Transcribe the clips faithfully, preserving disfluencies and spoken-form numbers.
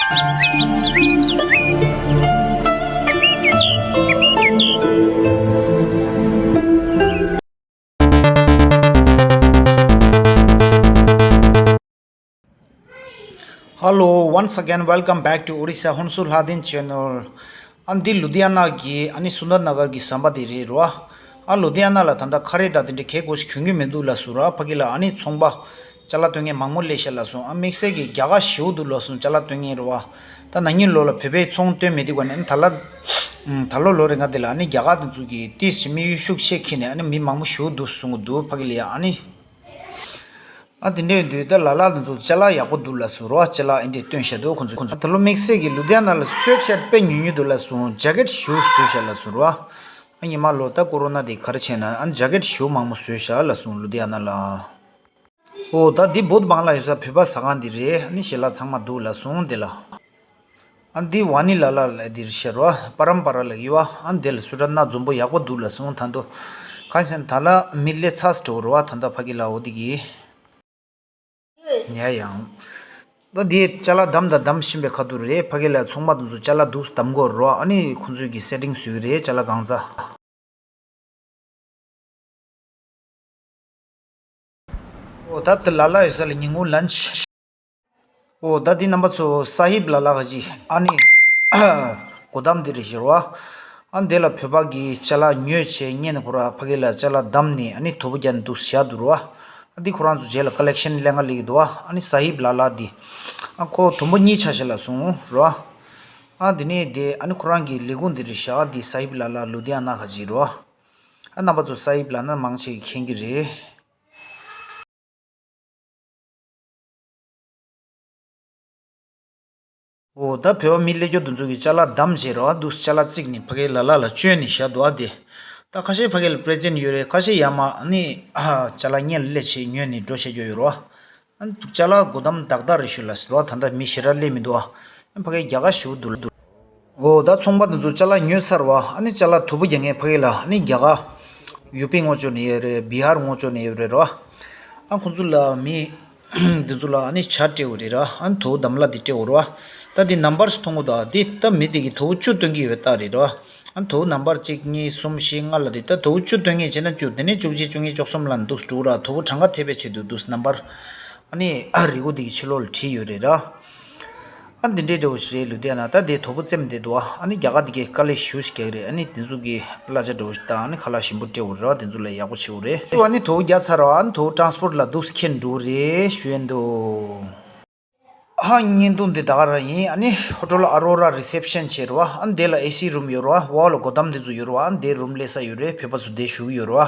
Hello, once again, welcome back to Orissa Honsu Hladin channel. ཨ་འདི་ལུ་དྷི་ཡ་ན་གི་ཨ་ནི་སུན་དར་ན་གར་གི་ཟམ་པ་དེ་རེད་རོ། ཨ་ལུ་དྷི་ཡ་ན་ལ་ད་ལྟ་ཁ་རས་དང་དེ་འདྲ་གས་གོ་ཞིག་གྱོན་གྱི་མི་འདུག་ལབ་སོང་རོ། ཕ་གི་ལ་ཨ་ནི་ཚོང་པ་ཅ་ལག་སྟོན་མཁན་མང་པོ་སླེབས་ཤག་ལབ་སོང་། ཨ་དམིགས་བསལ་གྱི་རྒྱ་གར་ཞེ་པོ་འདུག་ལབ་སོང་ཅ་ལག་སྟོན་མཁན་རོ། ད་ན་ནིང་ལོ་ལ་བོད་པའི་ཚོང་སྟོན་མེད་དུས་ག་ནས་ཨ་ནི་ད་ལ་ད་ལོ་ལོ་རེ་འགའ་དེ་ལ་ཨ་ནི་རྒྱ་གར་དེ་ཚོ་གི་ཏིས་ཀྱི་དམིགས་ཡུལ་ཤུགས་ཆེ་ཁྱེར་ནས་ཨ་ནི་མི་མང་པོ་ཞེ་པོ་འདུག་གསུང་གི་འདུག་ཕ་གི་ལ་ཡ་ཨ་ནི། ཨ་དེ་འདྲ་ཡིན་དུས་ད་ལ་ལ་དེ་ཚོ་ཅ་ལག་ཡག་པོ་འདུག་ལབ་སོང་རོ། ཅ་ལག་ཨེ་འདྲས་སྟོན་བཞག་འདུག་ཁོང་ཚོས། ཁོང་ཚོ་ད་ལོ་དམིགས་བསལ་གྱི་ལུ་དྷི་ཡ་ན་ལ་སུའེ་ཊི་ཤར་ཊི་དཔེ་ཉོ་ཉོ་འདུག་ལབ་སོང་། ཇེ་ཀེ་ཊི་ཞེ་པོ་བཟོས་བཞག་ལབ་སོང་རོ། ཨ་ཉི་མ་ལོ་ད་ཀོ་རོ་ན་དེ་ག་རེ་བྱས་ན་ཨ་ཇེ་ཀེ་ཊི་ཞེ་པོ་མང་པོ་བཟོས་བཞག་ལབ་སོང་ལུ་དྷི་ཡ་ན་ལ། ཨོ་ད་འདི་བོད་བང་ལ་ཡོད་ས་བོད་པ་ཟ་ཁང་འདི་རེད། ཨ་ནི་ཞལ་ལག་ཚང་མ་འདུག་ལབ་སོང་འདི་ལ། ཨ་འདི་ཝ་ནི་ལ་ལ་ལ་འདིར་ཤར་བ་པ་རམ་པ་ར་ལ་ཡི་བ། ཨ་འདི་ལ་སུ་ར་ན་འཛོམས་པོ་ཡག་པོ་འདུག་ལབ་སོང་ད་དོ། གང་ཟེར་ན་ད་ལ་མི་ལས་ཚ་སྤྲོ་ར་བ་ད་ད་ཕ་གི་ལ་འོ་འདི་གི། ཉལ་ཡང་། ད་འདི་ཅ་ལག་བདམས་དང་བདམས་བཞིན་པའི་ཁ་ཐུག་རེད། ཕ་གི་ལ་ཚོང་པ་དེ་ཚོ་ཅ་ལག་འདུག་བདམས་དགོས་ར་བ། ཨ་ནི་ཁོང་ཚོས་ཀྱི་སེ་ཊིང་བཟོས་ཀྱི་རེད་ཅ་ལག་གང་ཚ། ཨོ་ད་དེ་ལ་ལ་ཡོད་ས་ལ་ཉིན་གུང་ལན་ཆི། ཨོ་ད་འདི་རྣམ་པ་ཚོ་ས་ཧིབ་ལ་ལ་ག་ཅི་ཨ་ནི་གོ་དམ་འདི་རེད་ཤར་བ། ཨ་འདི་ལ་བོད་པ་གི་ཅ་ལག་ཉོས་བྱས་ཉན་ཁོ་ར་ཕ་གི་ལ་ཅ་ལག་བདམས་ནས་ཨ་ནི་དོ་པོ་རྒྱག་ནས་འདུག་བཞག་འདུག་ར་བ། ཨ་འདི་ཁོ་རང་ཚོ་རྗེས་ལ་ཀ་ལེག་ཤན་ལེན་ག་སླེབས་ཀྱི་འདུག་བ། ཨ་ནི་ས་ཧིབ་ལ་ལ་འདི་ཨ་ཁོ་དུམ་བུ་གཉིས་ཆ་ཤས་ལ་སོང་ར་བ། ཨ་འདི་ནས་དེ་ཨ་ནི་ཁོ་རང་གི་ལས་ཁུངས་འདི་རེད་ཤག་འདི་ས་ཧིབ་ལ་ལ་ལུ་དྷི་ཡ་ན་ག་ཅི་རེད་བ། ཨ་རྣམ་པ་ཚོ་ས་ཧིབ་ལ་ན་མང་ཆེ་གིས་མཁྱེན་གྱི་རེད། འོ་ད་བོད་པ་མི་ལས་སྐྱོ་དེ་ཚོ་གིས་ཅ་ལག་བདམས་བྱས་ར་བ་འདུག་ཅ་ལག་བརྩིགས་ནས་ཕ་གིའི་ལ་ལ་ལ་བཅོལ་ནས་བཞག་འདུག་ཨ་དེ། ད་ཁ་ཤས་ཕ་གི་ལ་པི་རེ་ཛེན་ཡོད་རེད། ཁ་ཤས་ཡ་མ་ནི་ཨ་ཅ་ལག་ཉེ་ལ་སླེབས་བྱས་ཉོས་ནས་འགྲོ་བྱེད་རྒྱུ་ཡོད་རེད་བ། ཨ་ནི་ཅ་ལག་དགོས་དམ་དག་དག་རེད་ཞུ་ལ་ཟེར་བ་ད་ལྟ་མི་ཞེ་དྲག་སླེབས་མི་འདུག་ཨ། ཨ་ཕ་གིའི་རྒྱ་གར་ཞེ་པོ་འདུག་འོ་ད་ཚོང་པ་དེ་ཚོ་ཅ་ལག་ཉོས་ཚར་བ། ཨ་ནི་ཅ་ལག་དོ་པོ་རྒྱག་མཁན་ཕ་གི་ལ་ཨ་ནི་རྒྱ་གར་ཡུ་པི་ངོ་ཅོག་ནས་ཡོད་རེད། བི་ཧར་ངོ་ཅོག་ནས་ཡོད་རེད་ར་བ། ཨ་ཁོང་ཚོ་ལ་མི་འདི་ཚོ་ལ་ཨ་ནི་ཇ་སྤྲད་དགོས་རེད་ར། ཨ་ནི་དོ་པོ་དམ་ལ་འདི་སྤྲད་དགོས་རེད་བ། ད་འདི་ནམ་བར་སུ་མཐོང་གི་འདུག་ཨ་འདི་ད་མི་དེ་གིས་དོ་པོ་བཅུ་སྟོན་གྱི་ཡོད་རྟགས་རེད་ར། ཨ་ནི་དོ་པོ་ནམ་བར་གཅིག་གཉིས་གསུམ་བཞི་ལྔ་ལ་འདི་ད་དོ་པོ་བཅུ་སྟོན་མཁན་བྱས་ན་བཅུ། དེ་ནས་བཅུ་གཅིག་བཅུ་གཉིས་བཅུ་གསུམ་ལ་འདུག་འགྲོ་ར། དོ་པོ་གྲངས་ཀ་ཐེབས་པའི་ཆེད་དུ་འདུག་ནམ་བར་ཨ་ནི་ཨ་རི་གོ་འདི་གི་ཕྱི་ལོགས་ལ་བྲིས་ཡོད་རེད་ར། ཨ་འདི་འདྲའི་འདྲ་བོ་ཞིག་རེད་ལུ་དེ་ན། ད་དེ་དོ་པོ་བཙེམས་བསྡད་འདུག་ཨ་ནི་རྒྱ་གར་འདི་གའི་དཀའ་ལས་ཞེ་པོ་ཞིག་རྒྱག་གི་རེད། ཨ་ནི་དེ་ཚོ་གི་གླ་ཆ་འདྲ་བོ་ཞིག་དང་ཨ་ནི་ཁ་ལག་ཞིམ་པོ་སྤྲད་དགོས་རེད་བ། དེ་ཚོ་ལ་ཡག་པོ་བྱེད་དགོས་རེད། ཨ་ནི་དོ་པོ་རྒྱག་ཚར་བ་ཨ་ནི་དོ་པོ་ཊ་རན་སི་པོར་ཊི་ལ་འདུག་ཁྱེར་འགྲོ་རེད་ཞུ་ཡས་འདུག་ཨ་བརྙན་ཐུང་འདི་ད་ག་རང་ཡིན། ཨ་ནི་ཧོ་ཊེལ་ཨ་རོ་ར་རི་སེབ་ཤན་བྱས་རེད་བ། ཨ་ནི་དེ་ལ་ཨེ་སི་རུམ་ཡོད་རེད་བ། འོག་ལ་སྒོ་འགྲམ་དེ་ཚོ་ཡོད་རེད་བ། ཨ་ནི་དེ་རུམ་སླེབས་ས་ཡོད་རེད། བོད་པ་ཚོ་དེ་བཞུགས་ཡོད་རེད་བ།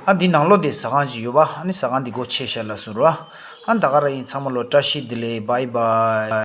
ཨ་འདི་ནང་ལོགས་དེ་ཟ་ཁང་ཅིག་ཡོད་བ། ཨ་ནི་ཟ་ཁང་འདི་སྒོ་ཕྱེ་ཤག་ལབ་སོང་ར། ཨ་ནི་ད་ག་རང་ཡིན། ཚང་མ་ལོ་བཀྲ་ཤིས་བདེ་ལེགས། བྷའི་བྷའི།